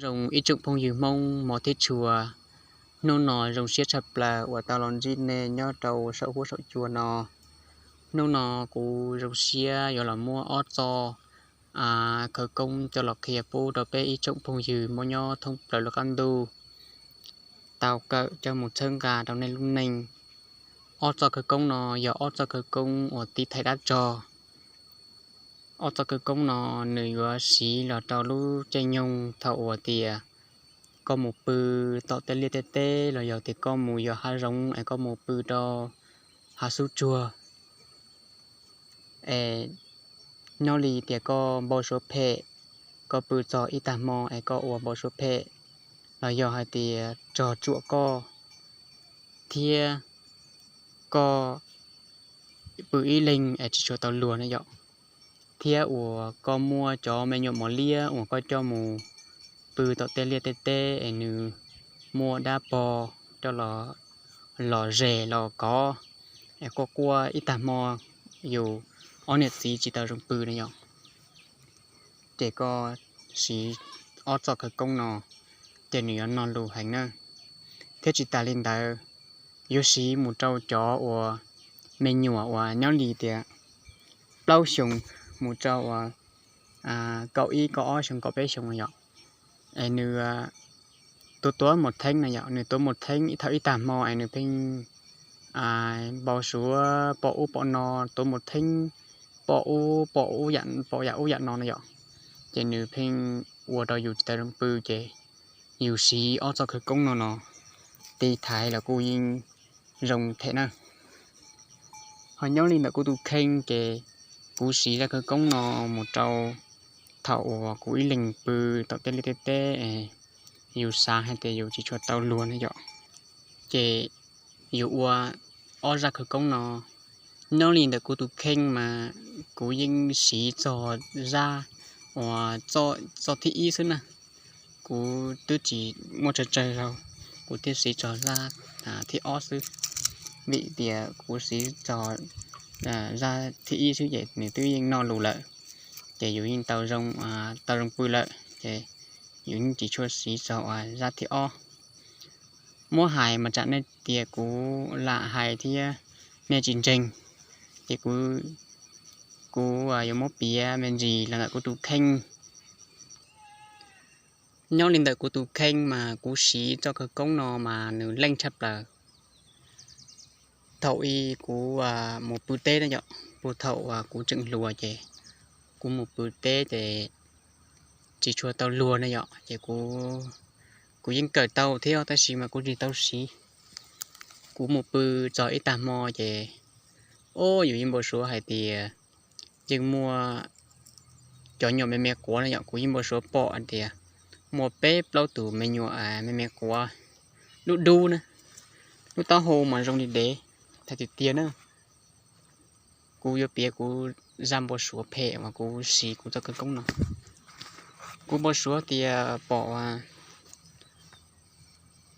Zoo ib tsoom phooj ywg Hmoob hmov thiab tshua, hnub no zoo siab tshaj plaws uas tau los ntsib nej nyob rau saum huab saum cua no. Hnub no kuv zoo siab yuav los muab ob txoj khawv koob coj los qhia pub rau peb ib tsoom phooj ywg Hmoob nyob thoob plaws lub qab ntuj tau kawm coj mus txhawb nqa rau nej lub neej. Ob txoj khawv koob no yog ob txoj khawv koob uas tiv thaiv dab tsog. Ob txoj khawv koob no nws yuav siv los rau lub caij nyoog thaum uas tias koj mus pw tom tej liaj tej teb los yog tias koj mus yos hav zoov es koj mus pw rau hav xub tsuag es nyob li tias koj npau suav phem, koj pw txog ib tag hmo es koj ua npau suav phem, los yog hais tias tsog tsuam koj thiab koj pw ib leeg es tsis tshua tau luag na yom, thiab uas koj muaj cov me nyuam mos liab uas koj coj mus pw tom tej liaj tej teb es nws muaj dab pog coj los zes los kov es quaj quaj ib tag hmo yus ob niam txiv tsis tau zoo pw na yom, ces koj siv ob txoj khawv koob no ces nws yuav noj lus heev na. Thiab tsis tas li ntawd, yuav siv mus rau cov uas me nyuam uas nyob li tias plaub xyoos mus rau uas kaum ib kaum ob xyoos kaum peb xyoos yom, es nws tuav tuav mus theeb na yom, nws tuav mus theeb ib thaum ib tag hmo es nws pheej npau suav pom ub pom no, tuav mus theeb pom ub pom ub yam pom yam ub yam no na yom, ces nws pheej ua rau yus tsis tau zoo pw ces yus siv ob txoj khawv koob no no tiv thaiv los kuj yeej zoo thiab na. Ho nyob li ntawm kuv tus kheej ces kuv siv zaj khawv koob no mus rau thaum uas kuv ib leeg pw tom tej liaj tej teb es yus xav hais tias yus tsis tshua tau luag na yom, ces yus ua ob zaj khawv koob no. Nyob li ntawm kuv tus kheej mas kuv yeej siv txog zaj uas txoj thib ib xwb na, kuv twb tsis muaj tsawg tsawg zaus kuv thiaj siv txog zaj thib ob xwb, vim tias kuv siv txog zaj thib ib xwb ces nws twb yeej noj lus lawm, ces yus yeej tau zoo, tau zoo pw lawm ces yus yeej tsis tshua siv txog uas zaj thib ob. Muab hais mas tsam nej tias kuv lam hais thiab nej tsis ntseeg, ces kuv, kuv yuav muab piav me ntsis los ntawm kuv tus kheej. Nyob li ntawm kuv tus kheej mas kuv siv txoj khawv koob no mas nws leej tshaj plaws thaum ub kuv mus pw teb na yom, puag thaum uas kuv tseem hluas ces kuv mus pw teb ces tsis tshua tau luag na yom, ces kuv yeej kawm tau thiab tab sis mas kuv tsis tau siv. Kuv mus pw txog ib tag hmo ces, o, yus yeej npau suav hais tias yeej muaj cov nyuam me me quav na yom, kuv yeej npau suav pom hais tias muaj peb plaub tus me nyuam me me quav dub dub na, lub taub hau mas zoo li dev, thaum tiag tiag na. Kuv yuav piav kuv zaj npau suav phem uas kuv siv kuv txoj khawv koob no. Kuv npau suav tias pom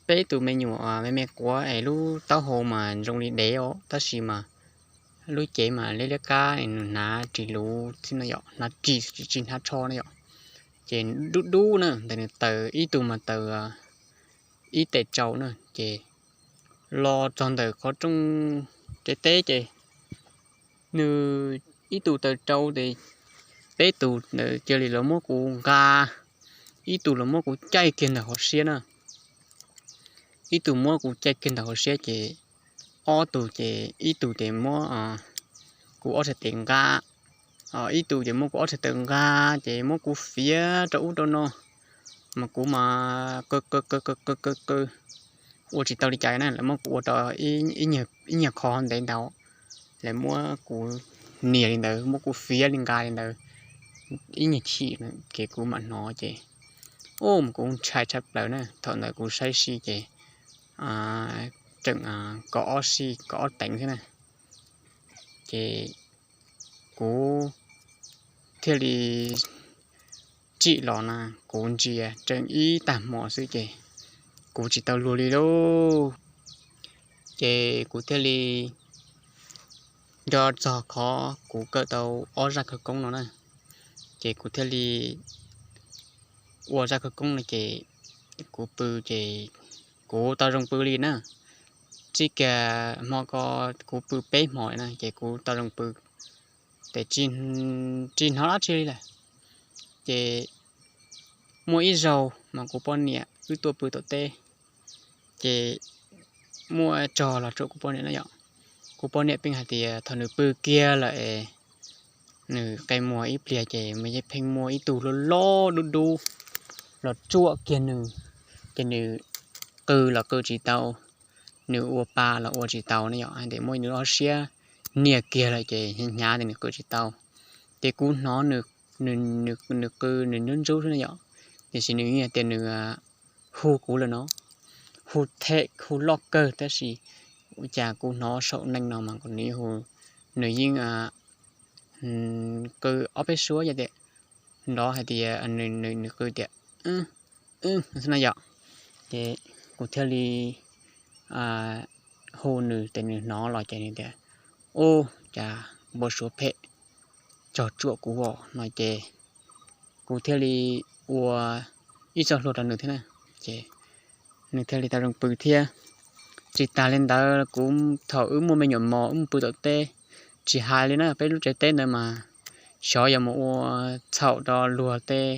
peb tus me nyuam me me quav es lub taub hau mas zoo li dev os, tab sis mas lub cev mas liab liab qab, nws hnav ris luv xwb no yom, hnav ris tsis hnav tsho na yom, ces dub dub na, ntawm nws taws ib tug mas taws ib tes tsau na, ces los txog ntawm qhov rooj tsev teb ces nws ib tug taws tsau ces peb tus ntawd cia li los muab kuv nqa, ib tug los muab kuv caij kiag ntawm hauv siab na, ib tug muab kuv caij kiag ntawm hauv siab ces ob tug ces ib tug ces muab kuv ob txhais tes nqa, ib tug ces muab kuv ob txhais tes nqa, ces muab kuv fiav rau ub rau no, mas kuv mas kaw kaw kaw kaw kaw kaw, ua tsis tau li cas na, lawv muab kuv ua rau ib nyuag qho ntev ntau, lawv muab kuv nias li ntawd, muab kuv fiav li nqa li ntawd ib nyuag chim ces kuv mam hnov ces, u, mas kuv ntshai tshaj plaws na, thaum ntawd kuv saib sij ces tseem kaum ob sij kaum ob teev xwb na, ces kuv thiaj li tsim los na, kuv ntsia tseem ib tag hmo xwb ces kuv tsis tau luag li lauj. Ces kuv thiaj li nco txog qhov kuv kawm tau ob zaj khawv koob no na, ces kuv thiaj li ua zaj khawv koob no ces kuv pw ces kuv tau zoo pw li na. Txij kiag hmo ko kuv pw peb hmo na ces kuv tau zoo pw, ces tsis hnov dab tsi li lawm. Ces muaj ib zaug mas kuv poj niam wb tuaj pw tom teb, ces muaj tsog los tsuam kuv poj niam na yom. Kuv poj niam pheej hais tias thaum nws pw kiag lawm es nws qe muag ib pliag ces mas yeej pheej muaj ib tug loj loj dub dub los tsuam kiag nws, ces nws qw los qw tsis tau, nws ua pa los ua tsis tau ne yom, hais tias muaj nws ob siab nias kiag lawm ces hnyav tias nws qw tsis tau. Ces kuv hnov nws, nws qw nws ntub ntub xwb ne yom, tiam sis nws yeej tias nws hu kuv lawm no, hu them hu loj kawg tab sis ua cas kuv hnov saum neej no mas nws yeej hu, nws yeej qw ob peb suab yog tias nrov hais tias nws qw tias xwb na yom. Ces kuv thiaj li hu nws ces nws hnov los ces nws tias, ub, cas npau suav phem, tsog tsuam kuv os no ces kuv thiaj li ua ib txoj hlua rau nws thiab na, ces nws thiaj li tau zoo pw thiab. Tsis tas li ntawd kuv, thaum wb muaj me nyuam mos wb mus pw tom teb, tsis hais li na peb lub tsev teb ntawd mas xyov yog mus ua txhaum rau luag tej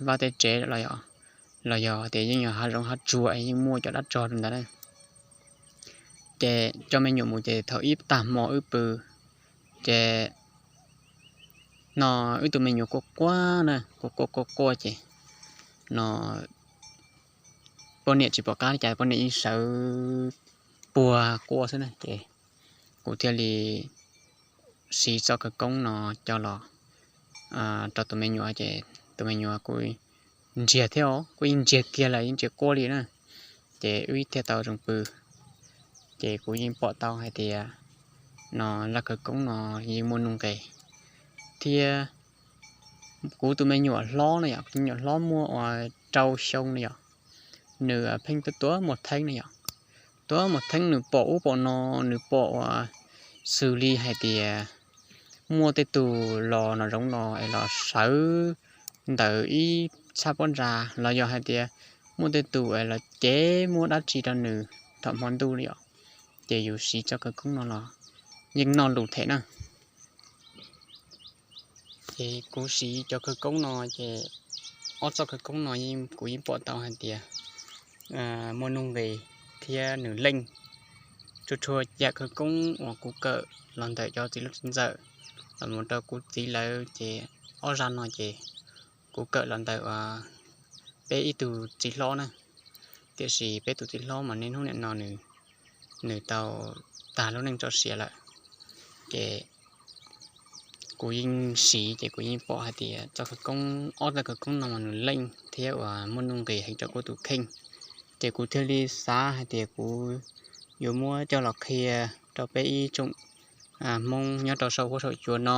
vaj tej tsev los yog, los yog tias yeej yog hav zoov hav tsuag es yeej muaj cov dab tsog rau ntawd na. Ces coj me nyuam mus ces thaum ib tag hmo wb pw, ces no wb tus me nyuam quaj quaj na, quaj quaj quaj quaj ces no poj niam tsis pom qab li cas poj niam yeej sawv puag quaj xwb na ces kuv thiaj li siv txoj khawv koob no coj los rau tus me nyuam ces tus me nyuam kuj ntsiag thiab os, kuj yeej ntsiag kiag lawm yeej tsis quaj li na. Ces wb thiaj tau zoo pw. Ces kuv yeej pom tau hais tias no zaj khawv koob no yeej muaj nuj nqis thiab. Kuv tus me nyuam hlob na yom, kuv tus me nyuam hlob muaj uas rau xyoo na yom, nws pheej tuav tuav muag theeb na yom, tuav muag theeb nws pom ub pom no, nws pom uas xws li hais tias muaj tej tus los no zoov los es los sawv ntawm ib txhab pob ntsa los yog hais tias muaj tej tus es los cev muab dab tsi rau nws thaum hmo ntuj li os, ces yus siv txoj khawv koob no los yeej noj lus them na. Ces kuv siv cov khawv koob no ces ob txoj khawv koob no kuv yeej pom tau hais tias muaj nuj nqis thiab nws leej. Tsuas tshua yam khawv koob uas kuv kawm los ntawm cov txiv hlob txiv ntxawm los mus rau kuv txiv lawv ces ob zaj no ces kuv kawm los ntawm peb ib tug txiv hlob na. Tiam sis peb tus txiv hlob mas niaj hnub nim no nws, nws tau tag lub neej tso siav lawm. Ces kuv yeej siv ces kuv yeej pom hais tias txoj khawv koob, ob txoj khawv koob no mas nws leej thiab uas muaj nuj nqis heev rau kuv tus kheej. Ces kuv thiaj li xav hais tias kuv yuav muab coj los qhia rau peb ib tsoom Hmoob nyob rau saum huab saum cua no.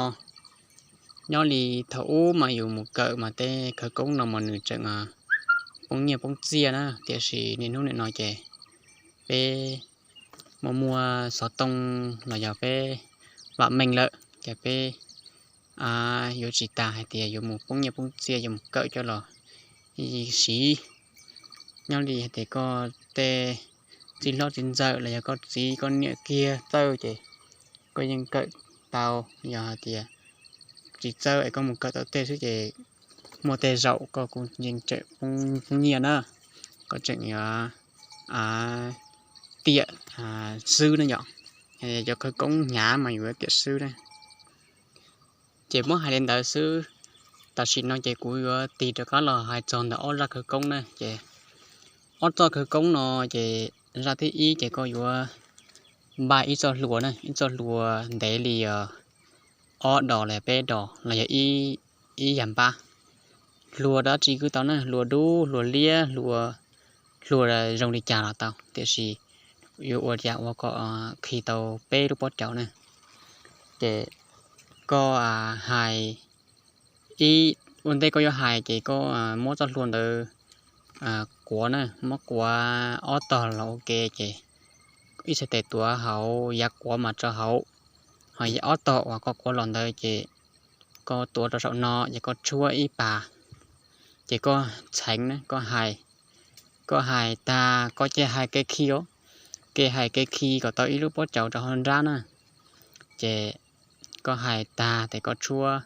Nyob li thaum ub mas yus mus kawm mas tej khawv koob no mas nws tseem poob nyiaj poob txiaj na, tiam sis niaj hnub nim no ces peb muaj muaj xov tooj los yog peb vam meej lawm ces peb yuav tsis tas hais tias yuav mus poob nyiaj poob txiaj yuav mus kawm coj los siv. Nyob li hais tias koj tej txiv hlob txiv ntxawm los yog koj txiv koj niam kiag txawj ces koj yeej kawm tau, yog hais tias tsis txawj es koj mus kawm tau tej xwb ces muaj tej zaum koj kuj yeej tseem poob nyiaj na, koj tseem yuav tiam xwb na yom. Cov khawv koob hnyav mas yus tiam xwb na. Ces muab hais li ntawd xwb, tam sim no ces kuv yuav tig rov qab los hais txog ntawm ob zaj khawv koob na. Ces ob txoj khawv koob no ces zaj thib ib ces koj yuav npaj ib txoj hlua na, ib txoj hlua ntev li ob dos los yog peb dos los yog ib yam npab. Hlua dab tsi kuj tau na, hlua dub, hlua liab, hlua, hlua zoo li cas los tau, tiam sis yuav ua li cas ua kom khi tau peb lub pob caus na. Ces koj hais, ib, ua ntej koj yuav hais ces koj muab txoj hlua ntawd quav na, muab quav ob tog los ua ke ces ib txhais tes tuav hauv yav quav mas rau hauv, ho ob tog uas koj quav los ntawd ces koj tuav rau saum no ces koj tshuab ib pas, ces koj txheev na, koj hais, koj hais tag koj cia hais kev khi os, kev hais kev khi kom tau ib lub pob caus rau hauv nrab na. Ces koj hais tag ces koj tshuab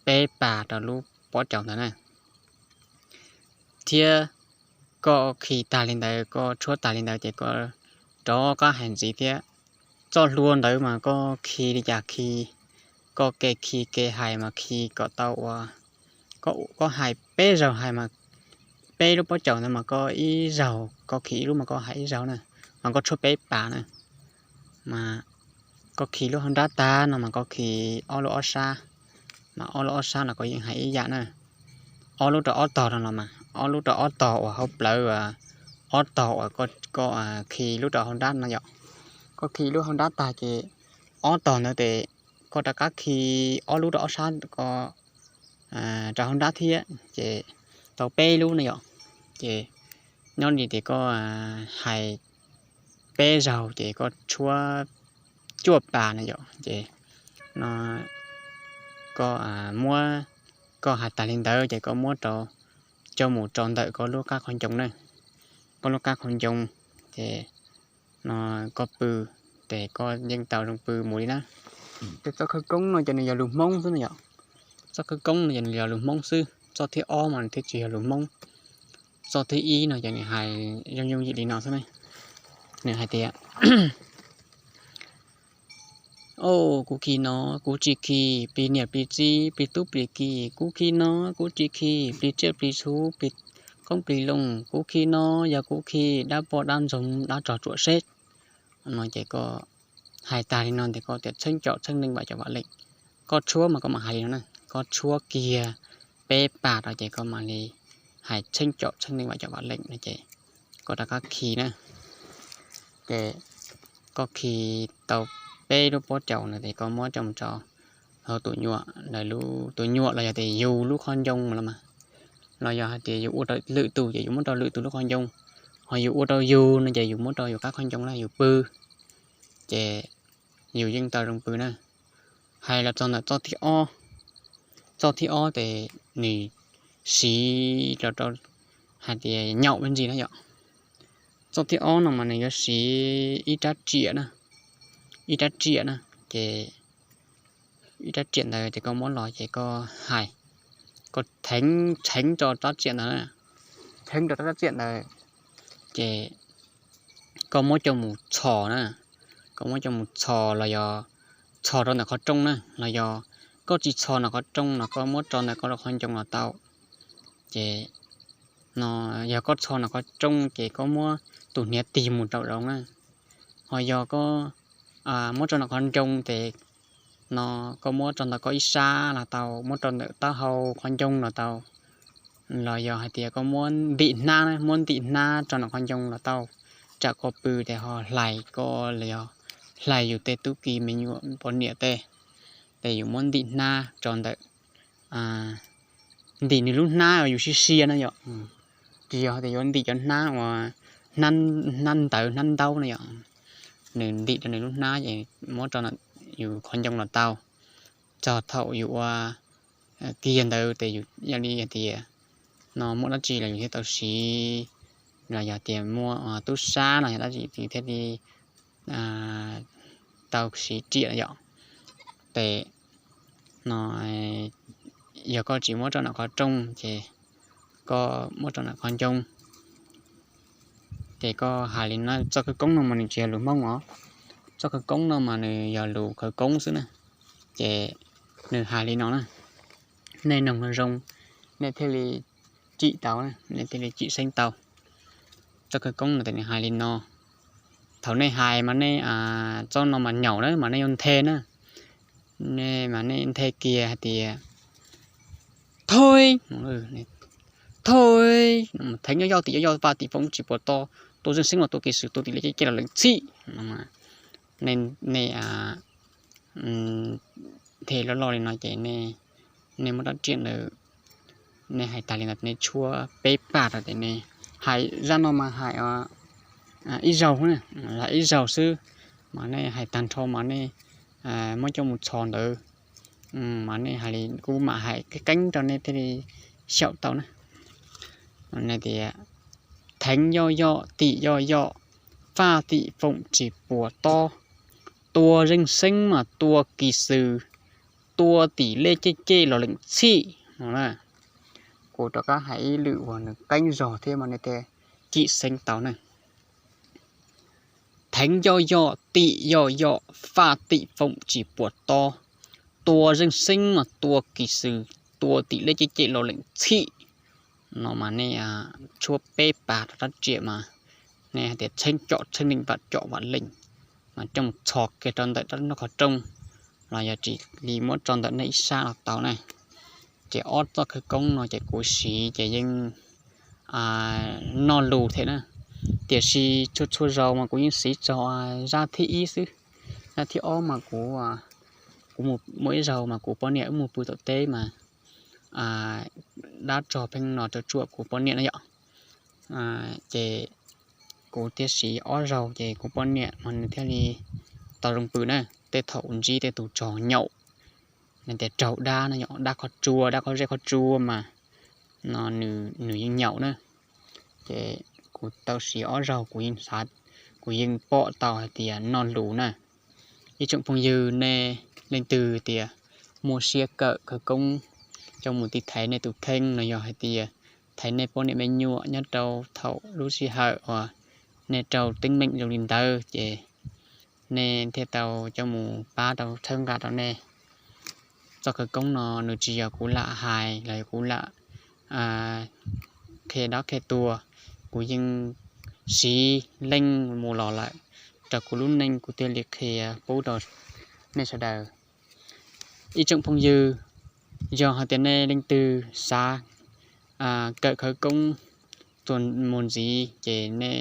peb pas rau lub pob caus ntawd na. Thiab koj khi tag li ntawd, koj tshuab tag li ntawd ces koj rov qab hais ntxiv thiab. Txoj hlua ntawd mas koj khi li cas khi, koj kev khi kev hais mas khi kom tau uas, koj hais peb zaug hais mas, peb lub pob caus ntawd mas koj ib zaug, koj khi ib lub mas koj hais ib zaug na, mas koj tshuab peb pas na. Mas koj khi lub hauv nrab tag no mas koj khi ob lub ob sab, mas ob lub ob sab los koj yeej hais ib yam na. Ob lub rau ob tog no los mas ob lub rau ob tog uas hauv plawv, ob tog uas koj khi lub rau hauv nrab no yom. Koj khi lub hauv nrab tag ces ob tog ntawd ces koj rov qab khi ob lub rau ob sab ko rau hauv nrab thiab ces tau peb lub na yom. Ces nyob li tias koj hais peb zaug ces koj tshuab cuaj pas na yom. Ces no koj muab, koj hais tag li ntawd ces koj muab rau, coj mus rau ntawm koj lub qab qhov ncoo na. Koj lub qab qhov ncoo ces no koj pw, ces koj yeej tau zoo pw mus li na. Ces txoj khawv koob no ces nws yog lus Hmoob xwb na yom. Txoj khawv koob no ces nws yog lus Hmoob xwb, txoj thib ob mas nws thiaj tsis yog lus Hmoob. Txoj thib ib no ces nws hais yooj yooj yim li no xwb ne. Nws hais tias, o, kuv khi no, kuv tsis khi plig niam plig txiv plig tub plig ki, kuv khi no, kuv tsis khi plig tsiaj plig txhu plig qoob plig loo, kuv khi no, yog kuv khi dab poj dab ntxoog dab tsog tsuam seb. No ces koj hais tag li no ces koj tias txheeb caum txheeb neeg vam caum vam leej. Koj tshuab mas koj mam hais li no na, koj tshuab kiag peb pas rau ces koj mam li hais txheeb caum txheeb neeg vam caum vam leej no ces koj rov qab khi na. Ces koj khi tau peb lub pob caus no ces koj muab coj mus rau hauv tus nyuam, tus nyuam los yog tias yus lub qhov ncoo los mas, los yog hais tias yus ua rau lwm tus ces yus muab rau lwm tus lub qhov ncoo, ho yus ua rau yus no ces yus muab rau yus qab qhov ncoo na yus pw, ces yus yeej tau zoo pw na. Hais los txog ntawm txoj thib ob, txoj thib ob ces nws siv los rau hais tias nyaum me ntsis na yom. Txoj thib ob no mas nws yuav siv ib rab riam na, ib rab riam na, ces ib rab riam ntawd ces koj muab los ces koj hais, koj theev, theev rau rab riam ntawd, theev rau rab riam ntawd, ces koj muab coj mus txhos na, koj muab coj mus txhos los yog txhos rau ntawm qhov rooj na, los yog koj tsis txhos ntawm qhov rooj no koj muab rau ntawm koj lub qhov ncoo los tau. Ces no yog koj txhos ntawm qhov rooj ces koj muab tus hniav tig mus rau zoov na, ho yog koj muab rau ntawm qhov ncoo ces no koj muab rau ntawm koj ib sab los tau, muab rau ntawm taub hau qhov ncoo los tau, los yog hais tias koj muab ntim hnab, muab ntim hnab rau ntawm qhov ncoo los tau, tsam koj pw ces ho hlais koj los yog hlais yus tej tub ki me nyuam poj niam tej, ces yus muab ntim hnab rau ntawm, ntim nws lub hnab uas yus sia sia na yom. Tsis yog tias yuav ntim cov hnab uas hnab ntawv hnab ntaub na yom, nws ntim rau nws lub hnab ces muab rau yus qhov ncoo los tau. Txog thaum yus ua kiag ntawd ces yus yog li hais tias no muaj dab tsi los yus thiaj tau siv, los yog tias muaj tub sab los yog dab tsi thiaj li tau siv riam yom. Ces no yog koj tsis muab rau ntawm qhov rooj ces koj muab rau ntawm qhov ncoo. Ces koj hais li no, txoj khawv koob no mas nws tsis yog lus Hmoob os, txoj khawv koob no mas nws yog lus khawv koob xwb na. Ces nws hais li no na, nej noog zoo zoo, nej thiaj li tsim tau, nej thiaj li tsim xeeb tau. Txoj khawv koob no ces nws hais li no, thaum nej hais mas nej, txoj no mas nyaum na mas nej yuav nthe na, nej mas nej nthe kiag hais tias, thoj, thoj, theev nyob yoj tim yoj yoj vaj tim foob tsis puas to, tua zeej xeeb los tua kev swm tua tim li caj caj los lees txhij. Nej nthe loj loj li no ces nej muab rab riam ntawd, nej hais tag li ntawd nej tshuab peb pam rau ces nej hais zaj no mas hais ib zaug, hais ib zaug xwb, mas nej hais tag nrho mas nej muab coj mus txhos ntawd, mas nej hais li kuv mam hais qeeb qeeb rau nej thiaj li xyaum tau na. Tias, theev yoj yoj, tim yoj yoj, faj tim foom tsis puas tob, tua zeej xeeb mas tua kis xws, tua tim lej cej cej los leem txhij no na. Kuv rov qab hais ib lwm uas nws qeeb zog thiab mas nej thiaj cim xeeb tau na. Theev yoj yoj, tim yoj yoj, faj tim foom tsis puas tob, tua zeej xeeb mas tua kis xws, tua tim lej cej cej los leem txhij no mas nej tshuab peb pas rau rab riam mas nej hais tias txheeb com txheeb leej vam com vam leej mas coj mus txhos kiag rau ntawm rab noj qhov rooj los yog tsis li muab tso ntawm nej ib sab los tau na. Ces ob txoj khawv koob no ces kuv siv ces yeej noj lus thiab na. Tiam sis txhua txhua zaus mas kuv yeej siv txog zaj thib ib xwb. Zaj thib ob mas kuv, kuv muaj ib zaug mas kuv poj niam wb mus pw tom teb mas dab tsog pheej no rau tsuam kuv poj niam na yom. Ces kuv thiaj siv ob zaug ces kuv poj niam mas nws thiaj li tau zoo pw na. Tej thaum ntsib tej tus tsog nyaum, nws tias raug dab no yom, dab qhov tsua, dab qhov zeb qhov tsua mas no nws yeej nyaum na. Ces kuv tau siv ob zaug kuv yeej xav, kuv yeej pom tau hais tias noj lus na. Ib tsoom phooj ywg nej leej twg tias muaj siab kawm khawv koob coj mus tiv thaiv nej tus kheej no yog hais tias thaiv nej poj niam me nyuam nyob rau thaum lub sij hawm uas nej raug teeb meem zoo li ntawd ces nej thiaj tau coj mus pab rau txhawb nqa rau nej. Txoj khawv koob no nws tsis yog kuv lam hais los yog kuv lam qhia dab qhia tuag, kuv yeej siv leej mus los lawm rau kuv lub neej kuv thiaj li qhia pub rau nej sawv daws. Ib tsoom phooj ywg, yog hais tias nej leej twg xav kawm khawv koob txuas mus ntxiv ces nej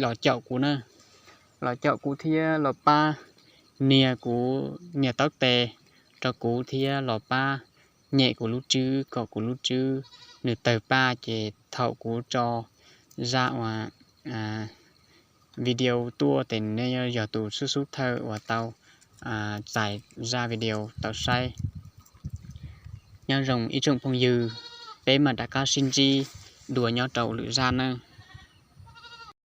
los caum kuv na, los caum kuv thiab los pab nias kuv, nias taub tes rau kuv thiab los pab nyem kuv lub tswb kom kuv lub tswb nws tawg paj ces thaum kuv tso zaj uas video tuaj ces nej yog tus xub xub thawj uas tau txais zaj video tau saib. Nyob zoo ib tsoom phooj ywg, peb mam rov qab sib ntsib dua nyob rau lwm zaj nawb.